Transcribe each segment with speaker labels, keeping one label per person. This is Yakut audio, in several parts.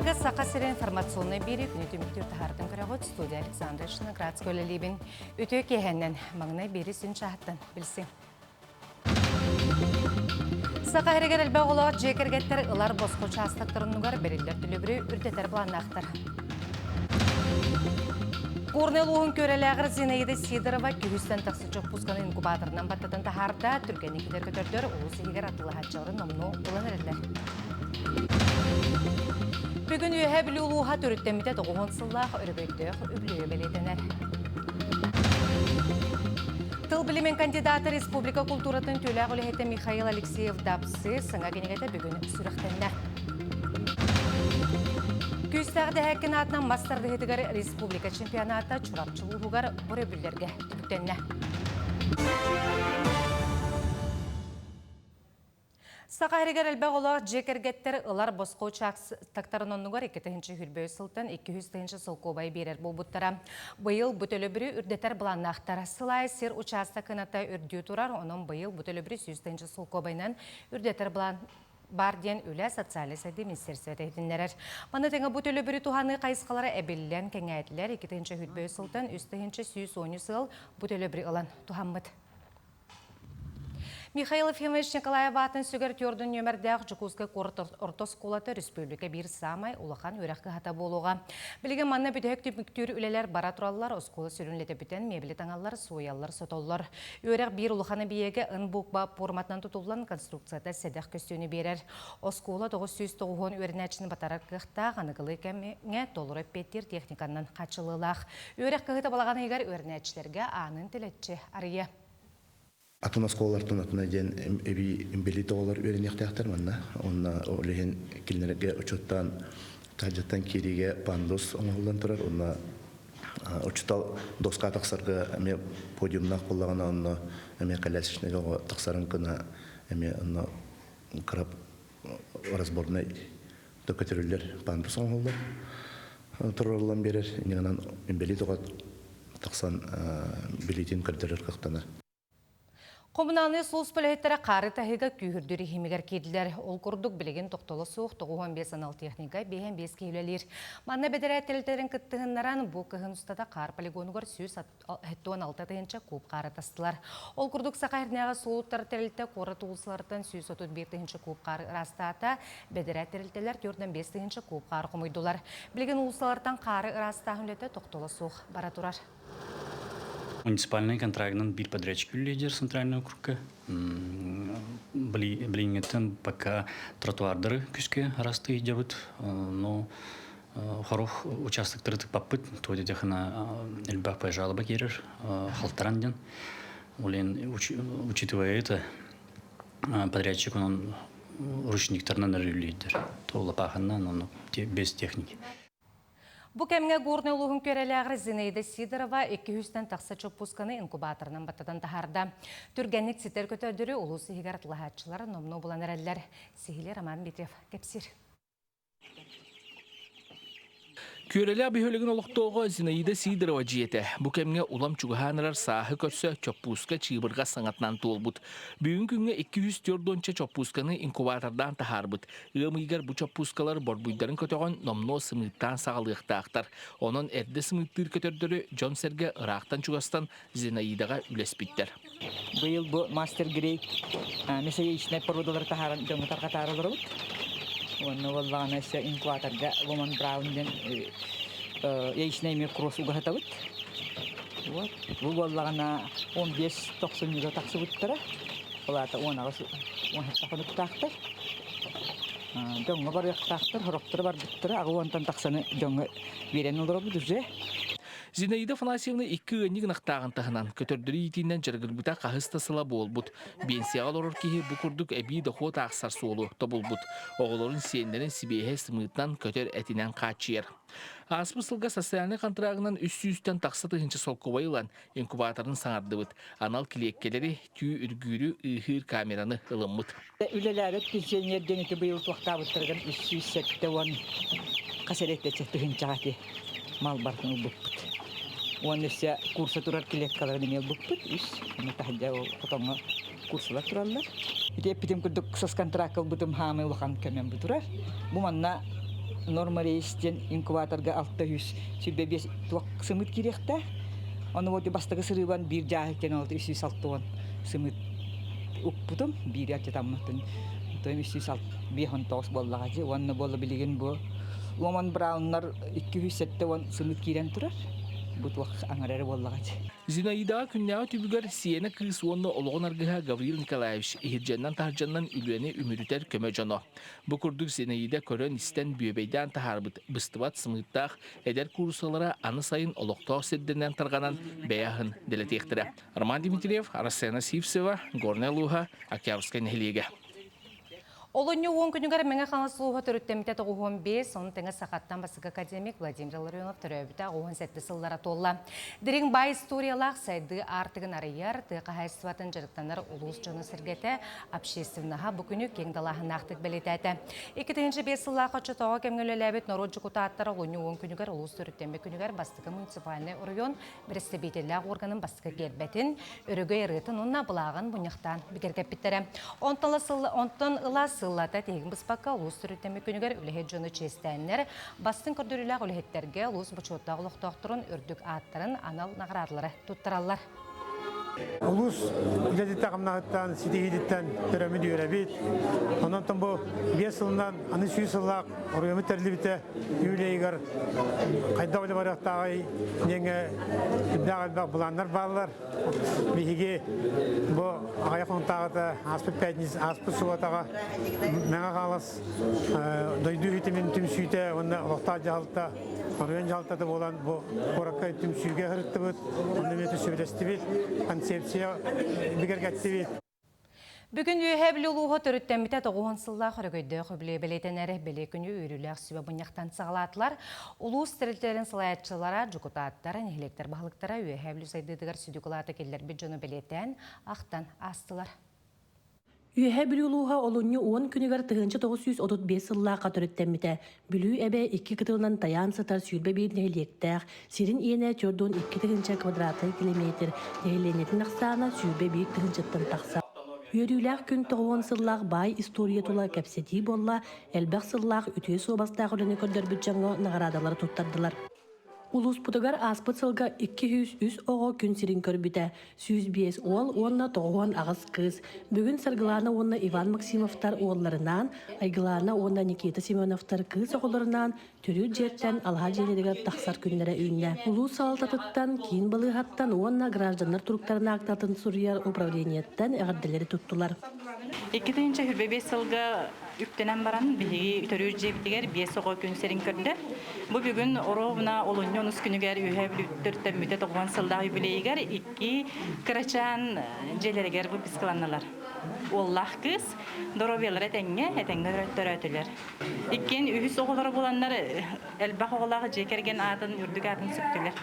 Speaker 1: Эфиргэ Саха сирин информационнай биэрии күнү түмүктүүр таһаартан көрөҕүт студия Александра Шиноградская үлэлиибин. Үтүө киэһэннэн маҥнай биэри сүн чааһыттан билсиҥ. Саха сиригэр элбэх оҕолоох дьиэ кэргэттэр ылар босхо учаастактарынугар бэриллэр төлөбүрү үрдэтэр былааннаахтар. Горнай улууһун күөрэлээҕэр Зинаида Сидорова күһүстэн тахса чоппусканы инкубаторынан баттатан таһаарда, түргэнник кэтэр көтөрдөр улуус иһигэр атыылаһааччыларын номнуо ылан эрэллэр. Бүгүн Үөһээ Бүлүү улууһа төрүттэммитэ 90 сыллаах өрөгөйдөөх үбүлүөйэ бэлиэтэнэр. Тыл билимин кандидата республика култууратын төлөөх үлэһитэ Михаил Алексеев Дапсы саҥа кинигэтэ бүгүн сүрэхтэннэ. Күүстээх дэһээккин аатынан мас тардыһыытыгар республика чемпионата Чурапчы улууһугар өрөбүллэргэ түмүктэннэ. Саха сиригэр элбэх олоох дьиэ кэргэттэр ылар босхо учаастактарын оннугар 2023 сылтан 200 тыһыынча солкуобай биэрэр буолбуттара. Быйыл бу төлөбүрү үрдэтэр былааннаахтар. Сыл аайы сир учаастак кыната үрдүү турар, онон быйыл бу төлөбүрү 100 тыһыынча солкуобайынан үрдэтэр былаан баар диэн Үлэ социальнай сайдыы министиэристибэтэ иһитиннэрэр. Маны тэҥэ бу төлөбүрү туһаныы хайысхалара эбиллэн кэҥээтилэр. 2023 сылтан 3110 сыл бу төлөбүрү ылан туһаммыт. Михаил Ефимович Николаев аатын сүгэр түөрдүн нүөмэрдээх Дьокуускай куорат орто оскуолата республика биир саамай улахан үөрэх кыһата буолуоҕа. Билигин манна бүтэһик түмүктүүр үлэлэр бара тураллар, оскуола сүрүн үлэтэ бүтэн, миэбэли таҥаллар, суойаллар, сотоллор. Үөрэх биир улахан эбийиэгэ ын буква пуорматынан тутуллан конструкцията сэдэх көстүүнү биэрэр. Оскуола 990 үөрэнээччини батарар кыахтаах, аныгылыы кэмҥэ толору эппиэттиир техниканан хааччыллыылаах. Үөрэх кыһыта балаҕан ыйыгар үөрэнээччилэргэ аанын тэлэччи арыйа.
Speaker 2: Атын оскуолалартан атына диэн эбии инбэлиит оҕолор үөрэниэхтээхтэр манна. Онно ол иһин кинилэргэ учуоттаан таһырдьаттан киириигэ пандус оҥоһуллан турар. Онно учуутал доска тахсарга эмиэ подиумнаах буоллаҕына онно эмиэ колясочнай оҕо тахсарын гына эмиэ онно кыра разборнай да көтөрүллэр пандус оҥоһуллар туруоруллан биэрэр. Инньэ инбэлиит оҕо тахсан билиитин көрдөрөр кыахтанар.
Speaker 1: Коммуналнай сулууспа үлэһиттэрэ хаары таһыыга күүһүрдүү режимигэр киирдилэр. Ол курдук, билигин тохтоло суох 95 анал техника 55 киһи үлэлиир. Манна бэдэрээт тэрилтэлэрин кыттыһыннаран, бу кыһын устата хаар полигонугар 176 тыһыынча куб хаары тастылар. Ол курдук, Саха сиринээҕи суолуттар тэрилтэ куорат уулуссаларыттан 131 тыһыынча куб хаары ыраастаата, бэдэрээт тэрилтэлэр 45 тыһыынча куб хаары хомуйдулар. Билигин уулуссалартан хаары ыраастааһын үлэтэ тохтоло суох бара турар.
Speaker 3: Муниципальнай контрагынан биир подрядчик лидер центрального округка. Билиҥҥиттэн пока тротуардары күскэ арастыы дьабыт, но хорух участоктары тыкпаппыт, то дедехына элбэх жалоба киирэр халтаран диэн. Олен, учитывая это, подрядчик онон ручниктарынан өрүллүйдер. То лопаханнан, он без техники.
Speaker 1: Бу кэмҥэ Горнай улууһун күөрэлээҕэр Зинаида Сидорова 200-тэн тахса чоппуусканы инкубаторынан баттатан таһаарда. Түргэнник ситэр көтөрдөрү улуус иһигэр атылаһааччылар номнуо булан эрэллэр. Сиһили Роман Дмитриев кэпсиир.
Speaker 4: Күөрэлээх бөһүөлэгин олохтооҕо Зинаида Сидорова дьиэтэ бу кэмҥэ улам чугаһаан эрэр сааһы көрсө чоппууска чыыбырҕа саҥатынан туолбут. Бүгүн күҥҥэ 240 чоппуусканы инкубатордаан таһаарбыт. Ыам ыйыгар бу чоппуускалар борбуйдарын көтөҕөн номнуо сымыыттаан саҕалыахтаахтар. Онон эрдэ сымыыттыыр көтөрдөрү дьон-сэргэ ыраахтан-чугастан Зинаидаҕа үлэспиттэр.
Speaker 5: Быйыл бу мастер грейд мясояичнай породалары таһааран дьоҥҥо тарҕатаары олоробут. Уонна буоллаҕына өссө инкубаторга Ломан Браун диэн яичный эмиэ кросс угаһатабыт. Вот. Бу буоллаҕына 15 тохсунньуга тахсыбыттара. Ол аата 18 17 хонуктаахтар. Дьоҥҥо барыахтаахтар, сорохторо барбыттара, аҕа уонтан тахсаны дьоҥҥо биэрэн олоробут уже.
Speaker 4: Зинаида Афанасьевна икки ыанньык ынахтааҕын таһынан, көтөрдөрү иитиинэн дьарыгырбыта хаһыс да сыла буолбут. Биэнсийэҕэ олорор киһи бу курдук эбии дохуот аахсар суолу тобулбут. Оҕолорун, сиэннэрин сибиэһэй сымыытынан, көтөр этинэн хааччыйар. Ааспыт сылга социальнай контрагынан 300-тэн тахса тыһыынча солкуобай ылан, инкубаторын саҥардыбыт, анал килиэккэлэри, түү үргүүрү ыыһыыр камераны ылыммыт.
Speaker 5: Үлэлээбэт пенсионер диэн ити быйыл туохтаабыттарыгар 370 хас эрэ тыһыынчаҕа ити мал барытын ылбыппыт. Уонна өссө курса турар клеткаларын эмиэ ылбыппыт үс. Ону таһырдьа ол хотоҥҥо курсалар тураллар. Ити эппитим курдук соцконтракт ылбытым хаамай улахан көмөм бу турар. Бу манна Норма рейс диэн инкубаторга 625 туох сымыт киириэхтээх. Ону вот бастакы сырыыбан биир дьааһык диэн ол 360 сымыт укпутум, биири аччатаммытын. Тоем 359 буоллаҕа дии. Уонна буолла билигин бу Ломан Брауннар 270 сымыт киирэн турар. Бу туох аҥара эрэ буоллаҕа дии.
Speaker 4: Зинаидаҕа күннээҕи түбүгэр сиэнэ кыыс уонна олоҕун аргыһа Гаврил Николаевич иһирдьэннэн-таһырдьаннан үлэни үмүрүтэр көмө дьоно. Бу курдук Зинаида көрөн-истэн бүөбэйдээн таһаарбыт быстыбат сымыыттаах эдэр кууруссалара аны сайын олохтоох сирдэринэн тарҕанан бэйэ аһын дэлэтиэхтэрэ. Роман Дмитриев, Арасена Сивцева, Горнай улууһа, Октябрьскай нэһилиэгэ.
Speaker 1: Олунньу уон күнүгэр Мэҥэ Хаҥалас улууһа төрүттэммитэ 95, ону тэҥэ сахаттан бастакы академик Владимир Ларионов төрөөбүтэ 87 сыллара туолла. Дириҥ баай историялаах сайдыы аартыгын арыйар, тыа хаһаайыстыбатын дьарыктанар улуус дьоно-сэргэтэ общественноһа бу күнү киэҥ далааһыннаахтык бэлиэтээтэ. 2005 сыллаах оччотооҕу кэмҥэ үлэлээбит норуот дьокутааттара олунньу уон күнүгэр улуус төрүттэммит күнүгэр бастакы муниципальнай оройуон бэрэстэбиитэллээх уорганын бастакы гиэрбэтин, өрөгөй ырыатын уонна былааҕын мунньахтаан бигэргэппиттэрэ. Онтон ыла сыллата тиһигин быспакка улуус төрүттэммит күнүгэр үлэһит дьону чиэстээннэр, бастыҥ көрдөрүүлээх үлэһиттэргэ улуус бочуоттаах олохтоохторун үрдүк ааттарын анал наҕараадалары туттараллар.
Speaker 6: Улуус үлэтиттэн хамнаһыттан, ситиһиититтэн төрөммүт үөрэбит. Онон бу 5 сылынан аны 100 сыллаах оройуоммут тэриллибитэ юбилейыгар хайдах үлэ барыахтааҕый диэҥҥэ үрдээх элбэх былааннар бааллар. Биһиги бу аҕыйах хонуктааҕыта ааспыт пятница, ааспыт субуотаҕа Мэҥэ Хаҥалас дойду үһүтүмүн түмсүүтэ уонна олохтоох дьаһалта оройуон дьаһалтата буолан бу куоракка түмсүүгэ сырыттыбыт, онно эмиэ сөбүлэстибит, концепция бигэргэттибит.
Speaker 1: Бүгүн Үөһээ Бүлүү улууһа төрүттэммитэ 90 сыллаах өрөгөйдөөх үбүлүөй бэлиэтэнэр. Бэлиэ күнү үөрүүлээх сүбэ мунньахтан саҕалаатылар. Улуус тэрилтэлэрин салайааччылара, дьокутааттар, нэһилиэктэр баһылыктара Үөһээ Бүлүү сайдыытыгар сүдү кылааты киллэрбит дьону бэлиэтээн, ахтан аастылар.
Speaker 7: Үөһээ Бүлүү улууһа олунньу уон күнүгэр 1935 сыллаахха төрүттэммитэ. Бүлүү эбэ икки кытылынан тайаан сытар 21 нэһилиэктээх, сирин иэнэ 42 тыһыынча квадратнай килэмиэтир, нэһилиэнньэтин ахсаана 21 тыһыынчаттан тахса. Үөрүүлээх күн 90 сыллаах баай история тула кэпсэтии буолла, элбэх сыллаах үтүө суобастаах үлэни көрдөрбүт дьоҥҥо наҕараадалары туттардылар. Улууспутугар ааспыт сылга 203 оҕо күн сирин көрбүтэ, 105 уол уонна 98 кыыс. Бүгүн Саргылаана уонна Иван Максимовтар уолларынаан, Айгылаана уонна Никита Семеновтар кыыс оҕолорунаан төрүүр дьиэттэн алаһа дьиэлэригэр тахсар күннэрэ үүннэ. Улуус салалтатыттан, киин балыыһаттан уонна гражданнар туруктарын аактатын суруйар управлениеттан эҕэрдэлэри туттулар.
Speaker 8: 2025 сылга үктэнэн баран биһиги төрүүр дьиэбитигэр биэс оҕо күн сирин көрдө. Бу бүгүн оруобуна олунньу онус күнүгэр Үөһээ Бүлүүттэн 90 сыллаах юбилейыгар икки кырачаан дьиэлэригэр выпискаланнылар. Уоллаах кыыс доруобуйалара этэҥҥэ, этэҥҥэ төрөөтүлэр. Иккиэн үһүс оҕолоро буоланнар элбэх оҕолоох дьиэ кэргэн аатын үрдүк аатын сүктүлэр.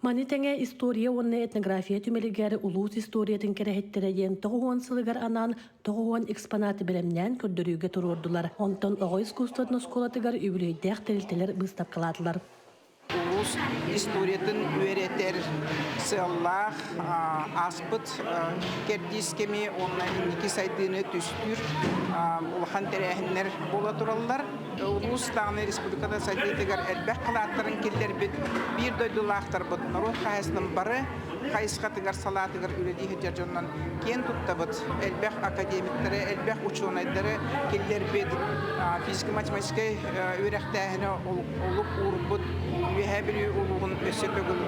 Speaker 7: Маны тэҥэ история уонна этнография түмэлигэр улуус историятын кэрэһиттэрэ диэн 90 сылыгар анаан 90 экспонаты бэлэмнээн көрдөрүүгэ туруордулар. Онтон оҕо искусствотын оскуолатыгар үбүлүөйдээх тэрилтэлэр быыстапкалаатылар.
Speaker 9: Улуус историятын үөрэтэр сыаллаах ааспыт кэрдиис кэми уонна инники сайдыыны түстүүр улахан тэрээһиннэр буола тураллар. Улуус даҕаны республикада сайдыытыгар элбэх кылааттарын киллэрбит биир дойдулаахтарбыт норуот хаһаайыстыбатын бары хайысхатыгар салаатыгар үлэлии сылдьар дьонунан киэн туттабыт. Элбэх академиктары, элбэх учуонайдары киллэрбит, физико-математическай үөрэхтээһини олук уурбут Үөһээ Бүлүү улууһун өссө төгүл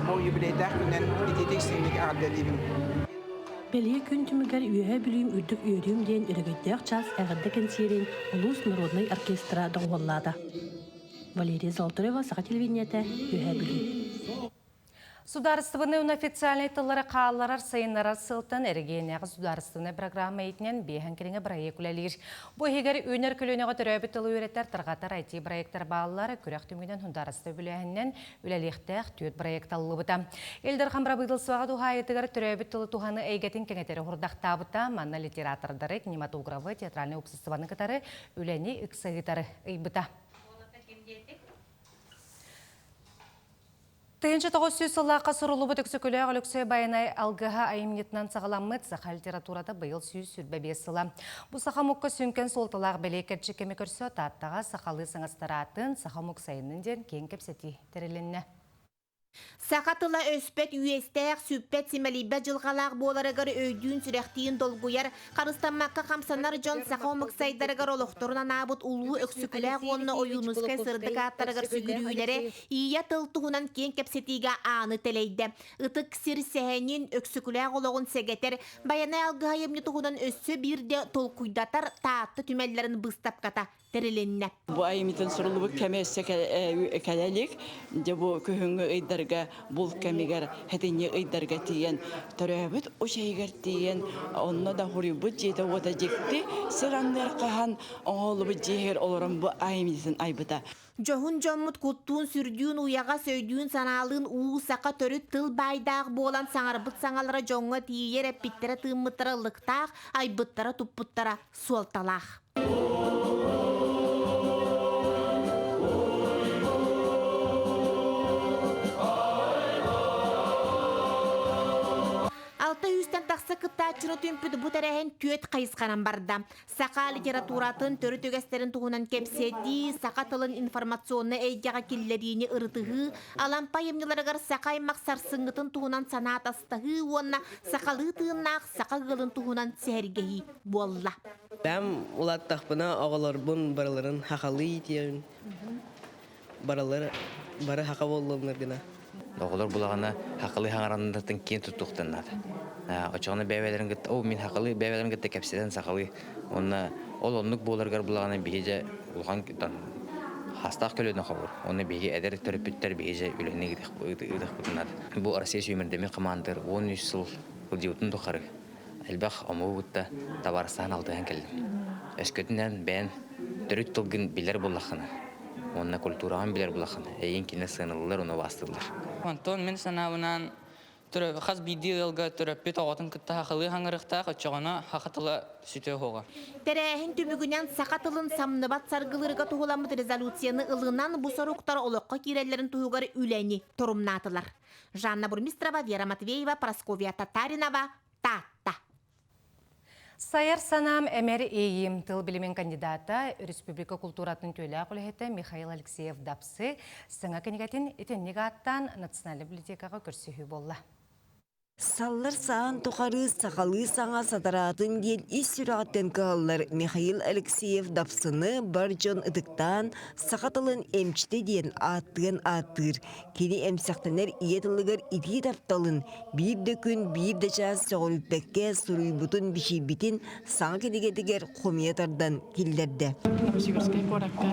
Speaker 9: бу юбилейдаах күнүнэн итиитик-истиҥник эҕэрдэлиибин.
Speaker 7: Бэлиэ күн түмүгэр Үөһээ Бүлүүм үрдүк үөрүүм диэн өрөгөйдөөх чаас эҕэрдэ кэнсиэрин улуус народнай оркестра доҕуһуоллаата. Валерия Золотарева, Саха телевидениетэ, Үөһээ Бүлүү.
Speaker 1: Судаарыстыбаннай уонна официальнай тыллары хаалларар сайыннарар сылтан эрэгийиэннээҕи судаарыстыбаннай программа иитинэн биэһэн кэриҥэ бырайыак үлэлиир. Бу иһигэр үүнэр көлүөнэҕэ төрөөбүт тылы үөрэтэр, тарҕатар IT-бырайыактар бааллар. Күрэх түмүгүнэн судаарыстыба үбүлээһининэн үлэлиэхтээх түөрт бырайыак талыллыбыта. Ил Дархан бырабыыталыстыбаҕа туһаайыытыгар төрөөбүт тылы туһаныы эйгэтин кэҥэтэри хурдахтаабыта. Манна литератордары, кинематографы, театральнай уопсастыбаны кытары үлэни ыкса ыытары ыйбыта. 1900 сыллаахха суруллубут Өксөкүлээх Өлөксөй Байанай алгыһа айымньытынан саҕаламмыт саха литературата быйыл 125 сыла. Бу саха омукка сүҥкэн суолталаах бэлиэ кэрчик кэми көрсө Тааттаҕа сахалыы саҥастараатын саха омук сайыннын диэн киэҥ кэпсэтии тэрилиннэ.
Speaker 10: Саха тыла өспөт үөстээх, сүппэт симэлийбэт дьылҕалаах буоларыгар өйдүүн-сүрэхтиин долгуйар, харыстаммакка хамсанар дьон саха омук сайдарыгар олохторун анаабыт улуу Өксөкүлээх уонна Ойуунускай сырдык ааттарыгар сүгүрүйүүлэрэ Ийэ тыл туһунан киэҥ кэпсэтиигэ ааны тэлэйдэ. Ытык сир сэһэнин, Өксөкүлээх олоҕун сэгэтэр, Байанай алгыһа айымньы туһунан өссө биирдэ толкуйдатар Таатта түмэллэрин быыстапката тэрилиннэ.
Speaker 11: Бу айымньытын суруллубут кэмэ өссө кэлэ илик. Дьэ бу күһүҥҥү ыйдарга бул кэмигэр хэтинньи ыйдарга тиийэн төрөөбүт учайыгар тиийэн онно да хуруйбут дьиэтэ уота дьикти сир анныар хаһан оҥоһуллубут дьиэһигэр олорон бу айымньытын айбыта.
Speaker 10: Дьоһун дьоммут куттуун-сүрдүүн уйаҕас өйдүүн-санаалыын уу саха төрүт тыл баайдаах буолан саҥарбыт саҥалара дьоҥҥо тиийэр эппиттэрэ-тыыммыттара ыллыктаах, айбыттара-туппуттара суолталаах. Алта сүүстэн тахса кыттааччыны түмпүт бу тэрээһин түөрт хайысханан барда. Саха литературатын төрүт үгэстэрин туһунан кэпсэтии, саха тылын информационнай эйгэҕэ киллэриини ырытыһыы, Алампа айымньыларыгар саха аймах сарсыҥҥытын туһунан санаа атастаһыы уонна сахалыы тыыннаах саха ыалын туһунан сэһэргэһии буолла.
Speaker 12: Бэм улааттахпына оҕолорбун барыларын хахалыы иитиэм. Барылары бары хака буоллуннар гына.
Speaker 13: Оҕолор булаҕына хахалыы хаҥараннартан киэн туттуохтан наада. Очоҕуна бэйэлэрин кытта, о мин хахалыы бэйэлэрин кытта кэпсэтэн сахалыы. Уонна ол оннук буоларгар булаҕына биһи дьэ улахан хастаах көлүөнэ хобур. Уонна биһиги эдэр төрөппүттэр биһи дьэ үлэни ыытыахпытын наада. Бу Россия сүүмэрдэммит командир 13 сыл сылдьыбытын тухары элбэх омугу кытта табаарыстаһан алтыһан кэллим. Өскөтүнэн бэйэн төрүт тылгын билэр буоллаххына уонна культураҕын билэр буоллаххына, эйигин кинилэр сыаналыыллар уонна убаастыыллар.
Speaker 14: Онтон мин санаабынан хас биирдии ыалга төрөппүт оҕотун кытта хахалыы хаҥырыахтаах, оччоҕуна саха тыла сүтүө суоҕа.
Speaker 10: Тэрээһин түмүгүнэн саха тылын самныбат саргылыырга туһуламмыт резолюцияны ылынан бу соруктар олоххо киирэллэрин туһугар үлэни торумнаатылар. Жанна Бурмистрова, Вера Матвеева, Прасковья Татаринова, Таатта.
Speaker 1: Сайар санаам эмэр иэйиим тыл билимин кандидата, республика култууратын төлөөх үлэһитэ Михаил Алексеев Дапсы саҥа кинигэтин итинник ааттаан Национальнай библиотекаҕа көрсүһүү буолла.
Speaker 15: Саллар саан тухары сахалыы саҥа сатараатын диэн ис сүрэҕиттэн кыһаллар Михаил Алексеев Дапсыны бар дьон ытыктаан саха тылын эмчитэ диэн ааттыан ааттыыр. Кини эмсэхтэнэр ийэ тылыгар итии тапталын биир да күн биир да чаас сөҕүрүппэккэ суруйбутун бичийбитин саҥа кинигэтигэр хомуйа тардан киллэрдэ.
Speaker 16: Новосибирскай куоракка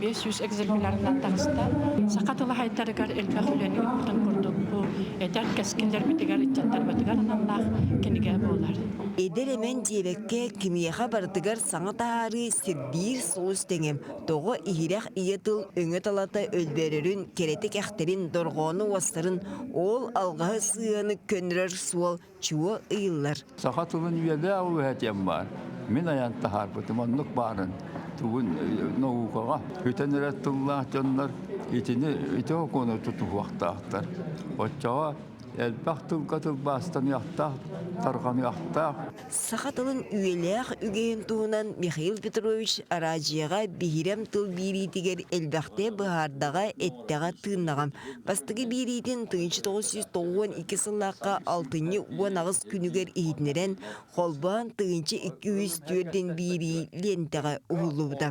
Speaker 16: 500 экземплярынан таҕыста. Саха тыла хайдарыгар элбэх үлэни ыыппытын курдук бу эдэр кэскиллэрбитигэр, ыччаттарбытыгар аналлаах кинигэ буолар.
Speaker 15: Эдэр эмэн диэбэккэ кимиэхэ барытыгар саҥа таһаарыы сирдиир соҕус тэҥэ тоҕо иһирэх ийэ тыл өҥө-талата өлбөөрөрүн, кэрэтик эхтэрин, дорҕоону уостарын, ол алҕаһы сыыһаны көннөрөр суол чуо ыйыллар.
Speaker 17: Саха тылын үйэлээх үөһэ диэн баар. Мин айан таһаарбытым оннук баарын тугун наукаҕа бүтэн эрэр тыллаах дьоннор итини ити окуону тутуһуохтаахтар. Оччоҕо элбэх тылга тылбаастаныахтаах, тарҕаныахтаах.
Speaker 15: Саха тылын үйэлээх үгэһин туһунан Михаил Петрович араадьыйаҕа биһирэм тыл биэриитигэр элбэхтэ быһаардаҕа, эттэҕэ, тыыннаҕа. Бастакы биэриитин 1992 сыллаахха алтынньы 18 күнүгэр иһитиннэрэн, холбоон 1204 биэрии лиэнтэҕэ уһуллубута.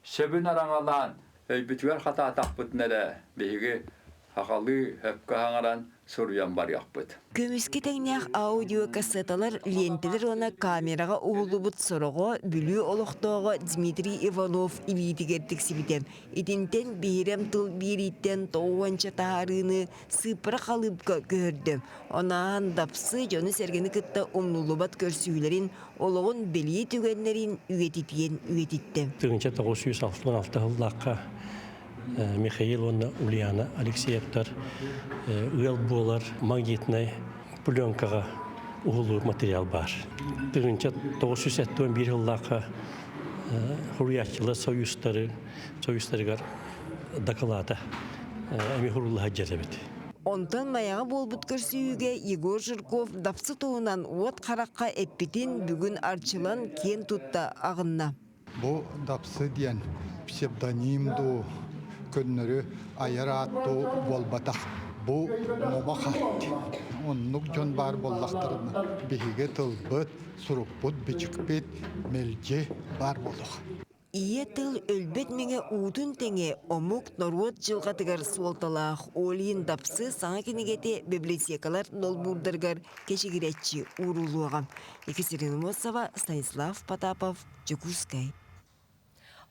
Speaker 17: Сөбүн араҥалаан, өйбүтүгэр хатаатахпытына эрэ биһиги сахалыы сөпкө саҥаран суруйан барыахпыт.
Speaker 15: Көмүскэ тэҥнээх аудиокассеталар, лиэнтэлэр уонна камераҕа уһуллубут сороҕо Бүлүү олохтооҕо Дмитрий Иванов илиитигэр тиксибитэ. Итинтэн биһирэм тыл биэрииттэн тоҕуонча таһаарыыны сыыппара халыыпка көһөрдө. Онааһан Дапсы дьону-сэргэни кытта умнуллубат көрсүһүүлэрин олоҕун бэлиэ түгэннэрин үйэтитиэн үйэтиттэ.
Speaker 18: 1966 сыллаахха Михаил уонна Ульяна Алексеевтар ыал буолар магнитнай пленкаҕа уһулуур материал баар. 1971 сыллаахха суруйааччылар союзтары союзтарыгар дакылаата эми хурулла сылдьар эбит.
Speaker 15: Онтон Майаҕа буолбут көрсүһүүгэ Егор Жирков дапсы туһунан уот харахха эппитин бүгүн арчылан киэн тутта аҕынна.
Speaker 19: Бу дапсы диэн псевдоним дуу, көннөрү айар аат дуу буолбатах. Бу номох аат. Оннук дьон баар буоллахтарына биһиги тылбыт, сурукпут, бичикпит мэлдьи баар буолуох.
Speaker 15: Ийэ тыл өлбөт мэҥэ уутун тэҥэ омук, норуот дьылҕатыгар суолталаах Олин Дапсы саҥа кинигэтэ библиотекалар долбуурдарыгар кэчигирэччи ууруллуоҕа. Екатерина Мосова, Станислав Потапов, Дьокуускай.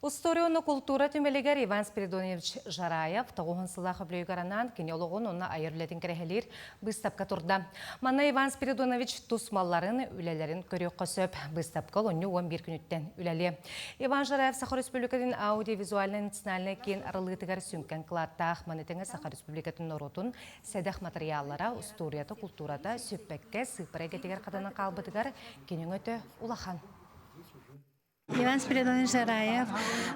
Speaker 1: Устуоруйа уонна култуура түмэлигэр Иван Спиридонович Жараев тоҕуһун сыллаах үбүлүөйүгэр анаан кини олоҕун уонна айар үлэтин кэрэһэлиир быыстапка турда. Манна Иван Спиридонович тус малларын, үлэлэрин көрүөххэ сөп. Быыстапка олунньу 11 күнүттэн үлэлиэ. Иван Жараев Саха Республикатын аудиовизуальнай национальнай киин арыллыытыгар сүҥкэн кылааттаах. Маны тэҥэ Саха Республикатын норуотун сэдэх матырыйааллара, устуоруйата, култуурата сүппэккэ сыыппара эйгэтигэр хатанан хаалбытыгар кини өҥөтө улахан.
Speaker 20: Иван Спиридонович Жараев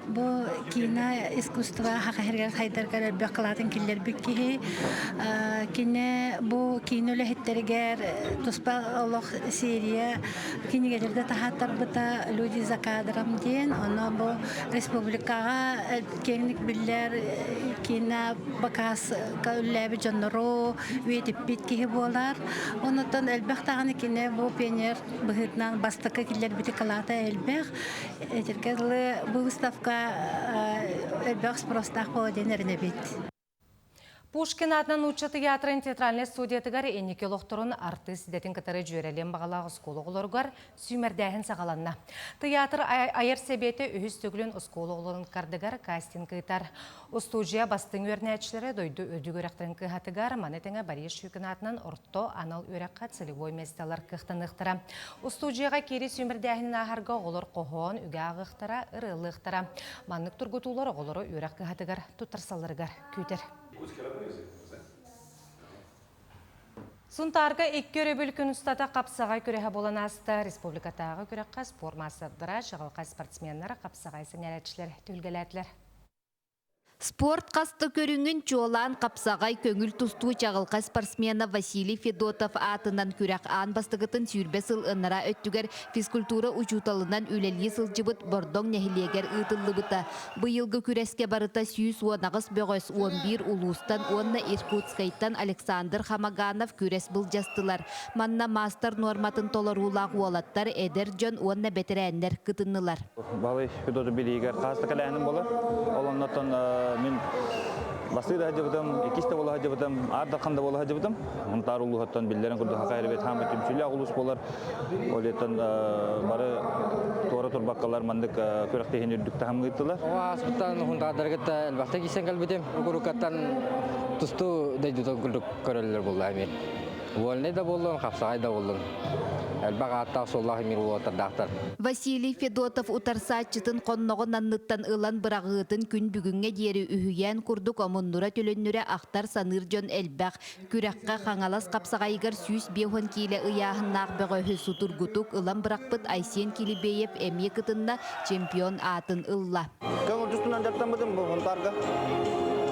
Speaker 20: бу киинэ искусство хахаһыргар хайдаргар элбэх кылаатын киллэрбит киһи. Кини бу киинэ үлэһиттэригэр туспа олох серия кинигэлэрде таһааттарбыта «Люди за кадром» диэн. Ону бу республикаҕа киэҥник биллэр киинэ бакааска үлэлээбит дьоннору үйэтиппит киһи буолар. Онуттан элбэх даҕаны кини бу пионер быһыытынан бастакы киллэрбити кылаата элбэх. Этэргэ дылы бу выставка элбэх спростаах буолуо диэн эрэнэбит.
Speaker 1: Пушкин аатынан нуучча тыйаатырын театральнай студиятыгар инники олохторун артыыс идэтин кытары дьүөрэлиэн баҕалаах оскуола оҕолоругар сүүмэрдээһин саҕаланна. Тыйаатыр айар сэбиэтэ үһүс төгүлүн оскуола оҕолорун кардыгар кастинг ыытар. Устуудьуйа бастыҥ үөрэнээччилэрэ дойду үрдүк үөрэхтэрин кыһатыгар, маны тэҥэ Борис Щукин аатынан орто анал үөрэххэ целевой миэстэлэр кыахтаныахтара. Устуудьуйаҕа киирии сүүмэрдээһинин ааһарга оҕолор хоһоон, үгэ ааҕыахтара, ырыалыахтара. Маннык тургутуулар оҕолору үөрэх кыһатыгар туттарсалларыгар күүтэр. Сунтаарга икки өрөбүл күн устата хапсаҕай күрэһэ буолан ааста. Республикатааҕы күрэххэ спорт маастардара, чаҕылхай спортсменнар, хапсаҕай сэҥээрээччилэр түһүлгэлээтилэр.
Speaker 21: Спорт хас да көрүҥүн чуолаан хапсаҕай көҥүл тустуу чаҕылхай спортсмена Василий Федотов аатынан күрэх аан бастакытын 20 сыл ынараа өттүгэр физкультура учууталынан үлэлии сылдьыбыт Бордоҥ нэһилиэгэр ыытыллыбыта. Быйылгы күрэскэ барыта 118 бөҕөс 11 улуустан уонна Иркутскайтан Александр Хамаганов күрэс былдьастылар. Манна маастар нуорматын толоруулаах уолаттар, эдэр дьон уонна бэтэрээннэр кытыннылар.
Speaker 22: Балый Федотов билиигэр хаас да кэлээһиним болар. Ол оннотон мин бастыы да сылдьыбытым, иккис да буола сылдьыбытым, аар дархан да буола сылдьыбытым. Мунтаар улууһуттан биллэрин курдук хакай эрбит хааммыт түмсүүлээх улуус буолар. Ол иһиттэн бары туора турбаккалар маннык күрэхтэһиини үрдүк таһымҥа ыыттылар.
Speaker 23: Оҕо ааспыттан хунтаардаргытта элбэхтик киирсэн кэлбитим. Курукаттан тустуу дойдутун курдук көрөллөр буолла эмиэ. Вольнай да буоллун, хапсаҕай да буоллун. Элбэх ааттаах-суоллаах эмиир уолаттардаахтар.
Speaker 21: Василий Федотов утарсааччытын хонноҕун анныттан ылан быраҕыытын күн бүгүҥҥэ диэри үһүйээн курдук омуннура-төлөннүрэ ахтар-саныыр дьон элбэх. Күрэххэ Хаҥалас хапсаҕайыгар 150 киилэ ыйааһыннаах бөҕөһү судургутук ылан бырахпыт Айсен Килибеев эмиэ кытынна, чемпион аатын ылла.
Speaker 24: Көҥүл тустунан дьарыктаммытым бу Хонтаарга.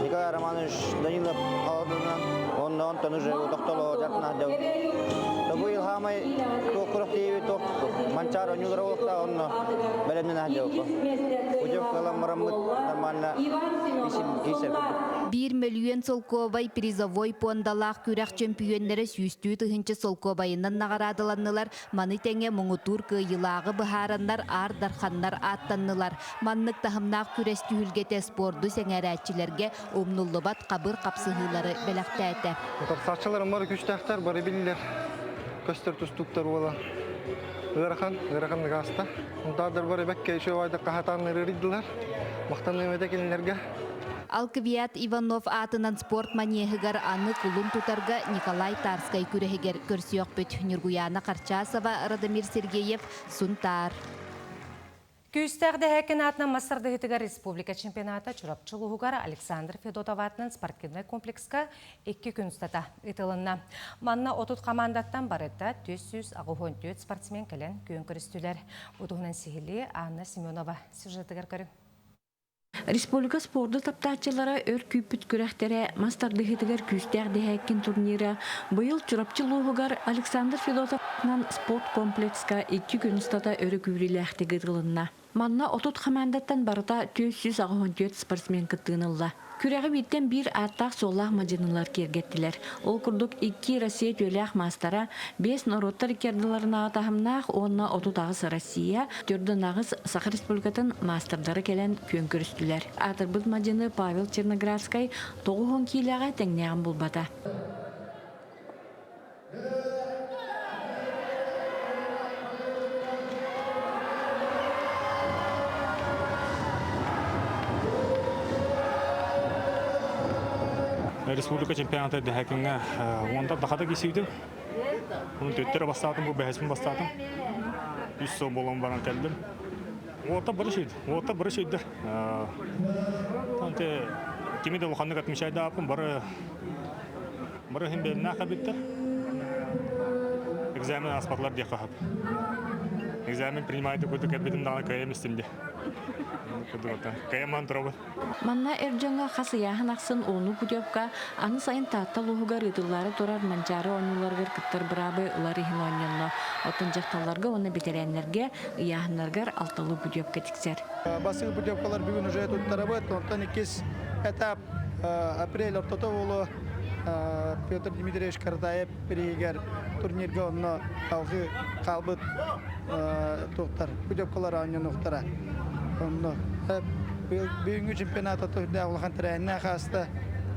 Speaker 24: Николай Романович Данилов аҕатынан онно онтон уже тохтоло дьарыктана сылдьабыт. Тобу илхаамай туох курах тиийбит туох манчаар онньуулара олохтоох онно бэлэмнэнэ сылдьабыт. Путевка ылан бараммыт нормально киирсэр курдук.
Speaker 21: Биир мөлүйүөн солкуобай призовой пуондалаах күрэх чөмпүйүөннэрэ сүүстүү тыһыынча солкуобайынан наҕараадаланнылар, Маны тэҥэ муҥутуур кыайыылааҕы быһаараннар Аар Дарханнар ааттаннылар. Маннык таһымнаах күрэс түһүлгэтэ спорду сэҥээрээччилэргэ умнуллубат хабыр хапсыһыылары бэлэхтээтэ.
Speaker 25: Утарсааччыларым бары күүстээхтэр, бары биллэр көстөр тустууктар буолан ыарахан, ыараханнык ааста. Унтаардар бары бэккэ үчүгэй хаһатаан ырыырыйдылар. Махтаныам этэ кинилэргэ.
Speaker 21: Алквиад Иванов аатынан спорт манеһыгар аны кулун тутарга Николай Тарскай күрэһигэр көрсүөхпүт. Ньургуйаана Харчасова, Радомир Сергеев, Сунтаар.
Speaker 1: Күүстээх дэһээккин аатынан мас тардыһыытыгар республика чемпионата Чурапчы улууһугар Александр Федотов аатынан спортивнай комплекска икки күн устата ыытылынна. Манна 30 хамаандаттан барыта 484 спортсмен кэлэн күөн көрүстүлэр. Бу туһунан сиһилии Анна Семенова сюжетыгар көрүҥ.
Speaker 2: Республика спорду таптааччылара өр күүппүт күрэхтэрэ мас тардыһыытыгар күүстээх дэһээккин турнира быйыл Чурапчы улууһугар Александр Федотовынан спорт комплекска икки күн устата өрө күүрүүлээхтик ыытылынна. Манна 30 хамаандаттан барыта 484 спортсмен кыттыыны ылла. Күрэҕи бииртэн биир ааттаах-суоллаах мадьынылар киэргэттилэр. Ол курдук икки Россия үтүөлээх маастара, биэс норуоттар икки ардыларынааҕы таһымнаах уонна 38 Россия, төрдүн аҕыс Саха Республикатын маастардара кэлэн күөн көрүстүлэр. Аатырбыт мадьыны Павел Черноградскай 90 киилэҕэ тэҥнээҕин булбата.
Speaker 3: Республика чемпионата дэһэкиҥҥэ уонта дахата кисийдим. Оны төттөрө бастаатым, бу бэһэспин бастаатым. Үс сыл буолан баран кэлдим. Уота бары шүйді, уота бары шүйді. Анте кими де улаханнык отмечайдааппын, бары Бары иһин бэлэмнээх эбиттэр. Экзамен ааспатылар диэххэ сөп. Экзамен принимайте курдук кэлбитим даҕаны кыайам истим диэ. Кыайамман турабын.
Speaker 2: Манна эр дьоҥҥо хас ыйааһын ахсын ууну путевка аны сайын Таатта улууһугар ыытыллаары турар Манчаары оонньууларыгар кыттар быраабы ылар иһин оонньонно. Оттон дьахталларга уонна бэтэрээннэргэ ыйааһыннарыгар алталыы путевка тиксэр.
Speaker 4: Бастакы путевкалар бүгүн уже туттарабыт. Онтон иккис этап апрель ортото буолуо Петр Дмитриевич Каратаев бириһигэр турнирга онно алгыы хаалбыт туохтар путевкалар оонньонуохтара. Онно бүгүҥҥү чемпионата үрдээх улахан тэрээһиннээх ааста.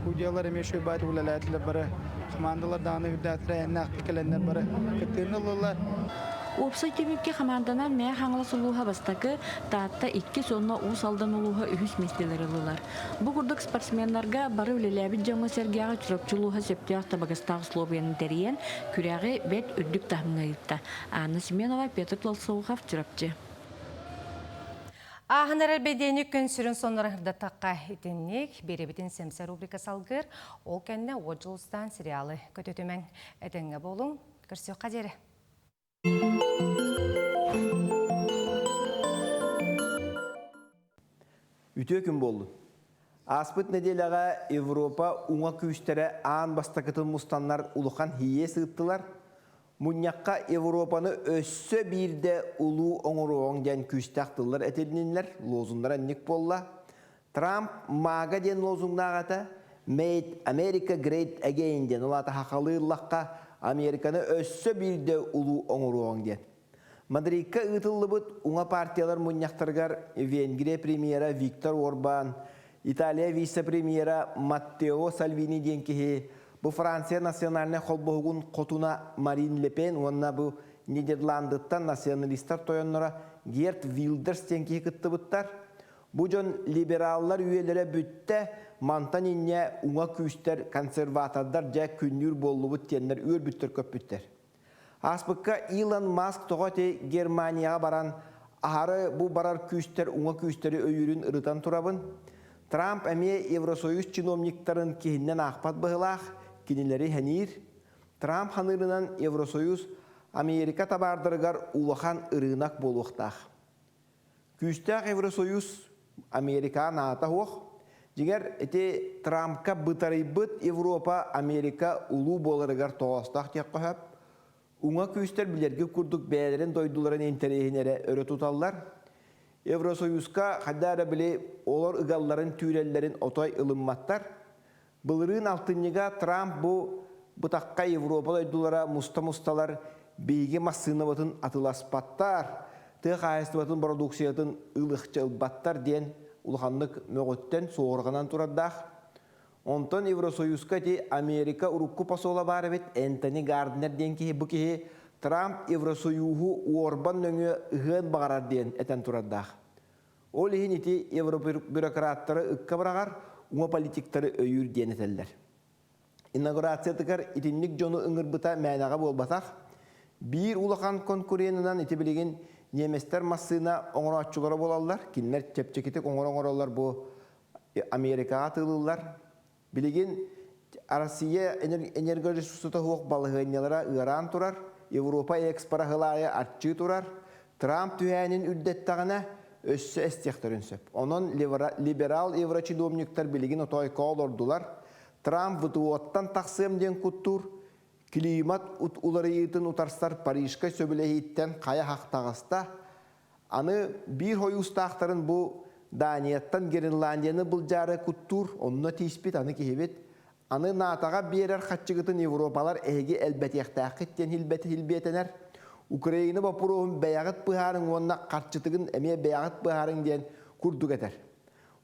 Speaker 4: Судьялар эмиэ үчүгэй баайдык үлэлээтилэр бары. Командалар даҕаны үрдээх тэрээһиннээхтик кэлэннэр бары кыттыыны ыллылар.
Speaker 2: Уопсай түмүккэ хамаанданан Мэҥэ Хаҥалас улууһа бастакы, Таатта иккис уонна Уус Алдан улууһа үһүс миэстэлэри ыллылар. Бу курдук спортсменнарга бары үлэлээбит дьоҥҥо-сэргэҕэ Чурапчы улууһа сөптөөх табыгастаах условияны тэрийэн, күрэҕи бэрт үрдүк таһымҥа ыытта. Анна Семенова, Петр Толсоухов, Чурапчы.
Speaker 1: Ааһан эрэр бэдиэни күн сүрүн соннорун ырдатахха итинник биэрэбитин сэмсэ рубрика салгыр. Ол кэннэ Уот Дьулустаан сериалы көтүтүмэҥ. Этэҥҥэ буолуҥ. Көрсүөххэ диэри.
Speaker 5: Үтүө күн буоллун. Ааспыт нэдиэлэҕэ Европа уҥа күүстэрэ аан бастакытын мустаннар улахан һиэс ыыттылар. Мунньахха Европаны өссө биирдэ улуу оҥоруоҕуҥ диэн күүстээх тыллар этилиннилэр, лозуннара инник буолла. Трамп MAGA диэн лозунгнаах этэ, Made America Great Again диэн, ол аата хахалыы ыллахха Американы өссө биирдэ улуу оҥоруоҕуҥ диэн. Мадридка ыытыллыбыт уҥа партиялар мунньахтарыгар Венгрия премьера Виктор Орбан, Италия вице-премьера Маттео Сальвини диэн киһи бу Франция национальнай холбоһугун хотуна Марин Ле Пен уонна бу Нидерландыттан националистар тойонноро Герт Вилдерс диэн киһи кыттыбыттар. Бу дьон либераллар үйэлэрэ бүттэ, мантан инньэ уҥа күүстэр, консерватордар дьэ күннүүр буоллубут диэннэр үөрбүттэр-көппүттэр. Ааспыкка Илон Маск тоҕо ити Германияҕа баран аһары бу барар күүстэр уҥа күүстэри өйүүрүн ырытан турабын. Трамп эмиэ Евросоюз чиновниктарын киһиннэн аахпат быһылаах, кинилэри хэниир. Трамп ханыырынан Евросоюз Америка табаардарыгар улахан ырыынак буолуохтаах. Күүстээх Евросоюз Америкаҕа наата суох. Дьиҥэр, ити Трампка бытарыйбыт Европа Америка улуу буоларыгар тоҕоостоох диэххэ сөп. Уҥа күүстэр билэрги курдук бэйэлэрин дойдуларын интэриэһин эрэ өрө туталлар. Евросоюзка хайда эрэ били олор ыгалларын түүрэллэрин отой ылымматтар. Былырыын алтынньыга Трамп бу бытахха Европа дойдулара муста-мусталар биһиги массыынабытын атыласпаттар, тыа хаһаайыстыбатын бородууксуйатын ылыахча ылбаттар диэн улаханнык мөҕүттэн суоһурҕанан турардаах. Онтон Евросоюзка ити Америка урукку посола баар эбит Энтони Гарднер диэн киһи бу киһи Трамп Евросоюһу Уорбан нөҥүө ыһыан баҕарар диэн этэн турардаах. Ол иһин ити евробюрократтары ыкка быраҕар, уҥа политиктары өйүүр диэн этэллэр. Инаугурациятыгар итинник дьону ыҥырбыта мээнэҕэ буолбатах. Биир улахан конкуренынан ити билигин немецтэр массыына оҥорооччулара буолаллар. Кинилэр чэпчэкитик оҥоро-оҥороллор бу Америкаҕа атыылыыллар. Билигин Россия энергоресурсата суох балаһыанньалара ыараан турар, Европа экспора сыл аайы аччыы турар. Трамп түһээнин үрдэттэҕинэ, өссө эстиэхтэрин сөп. Онон либерал еврочидомниктар билигин отоойко олордулар. Трамп ВТО-ттан тахсыам диэн куттуур, климат уларыйыытын утарсар Парижка сөбүлэһииттэн хайа хах таҕыста. Аны биир хойуустаахтарын бу Данияттан Гренландияны былдьаары куттуур, онно тииспит аны киһибит. Аны НАТО-ҕа биэрэр хаччыгытын Европалар эһиги элбэтиэхтээххит диэн хилбиэтэнэр. Украина боппуруоһун бэйэҕит быһаарыҥ уонна харчытыгын эмиэ бэйэҕит быһаарыҥ диэн курдук этэр.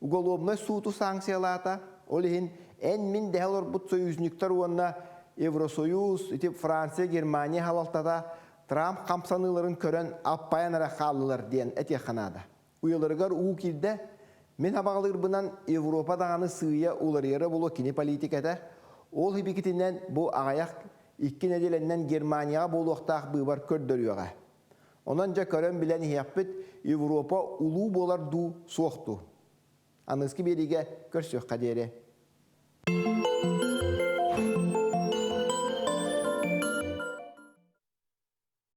Speaker 5: Уголовнай сууту санкциялаата, ол иһин эн-мин дэһэ олорбут союзниктар уонна Евросоюз, ити Франция, Германия халалтата Трамп хамсаныыларын көрөн аппайан эрэ хааллылар диэн этиэххэ наада. Уйаларыгар уу киирдэ. Мин абаҕалыырбынан Европа даҕаны сыыйа уларыйара буолуо кини политиката. Ол ибикитинэн бу аҕыйах икки нэдиэлэннэн Германияҕа буолуохтаах быыбар көрдөрүөҕэ. Онон дьэ көрөн билэн иһиэхпит Европа улуу буолар дуу, суох дуу. Аныгыскы биэриигэ көрсүөххэ диэри.